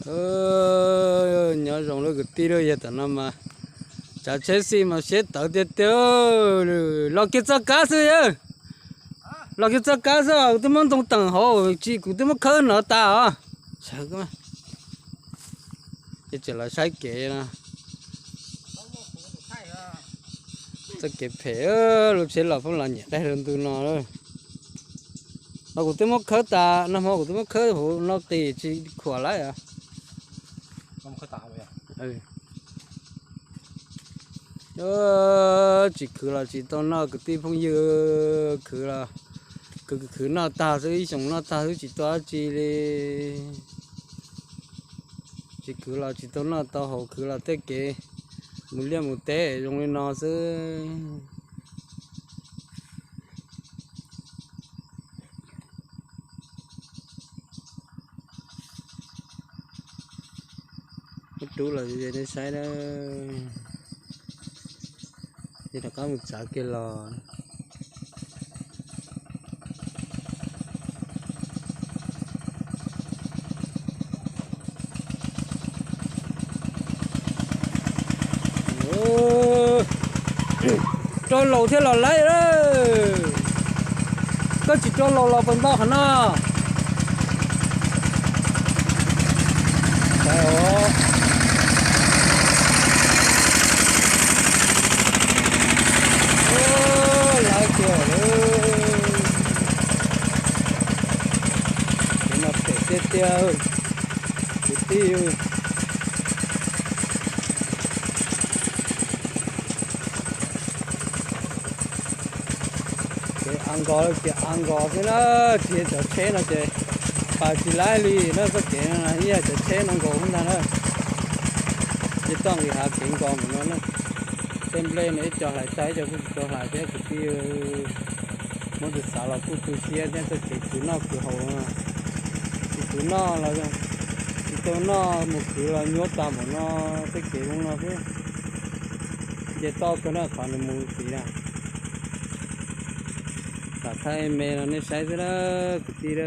Nyob zoo lub kwv tij lub, yog tam no mas tsav tsheb xij mas siab tawv tiag tiag. Los kiag txoj kab xwb yawg, los kiag txoj kab xwb os, kuv twb muab ntoo teem hauv tsis, kuv twb muab khawb no tas os. Tseem los saib kev no. Txoj kev phem, lub tsheb los pheej los nyiam daig rau ntu no. Mas kuv twb muab khawb tas, nag hmo kuv twb muab khawb hauv no qis tsis khuam lawm. Tsis khwv los tsis tau noj kwv tij phooj ywg, khwv los khwv, khwv noj tag xwb, ib xyoos noj tag xwb tsis tau dab tsi li. Tsis khwv los tsis tau noj tau haus, khwv los tej kev mus liaj mus teb zoo li no xwb. Ub, rub los nej saib na, ces rov qab mus txav kiag los. Rau laus thiaj los laib lawm. Koj tsis rau laus los puas nto qhov no? Laib tiag lawm. Kev no phem tiag tiag, kwv tij. Kev a nkos, kev a nkos xwb na, tsis yog cov tsheb no ces pais tsis laib li na, txoj kev no ib yam cov tsheb no nkaus xwb ntag na. Ces toj nqis hav kev nkos mus no na. Tej nplej no ib co hlais tag ib co kuj tsis tau hlais thiab kwv tij. Muab tus xav los kuj tu siab thiab, txoj kev khwv noj khwv haus, tsis khwv noj los tsis tau noj, mus khwv los nyuaj tag npaum no, tej kev zoo no xwb. Nce toj kawg na qhov nws mus tid na. Xam thaij me no nej saib xwb na kwv tij.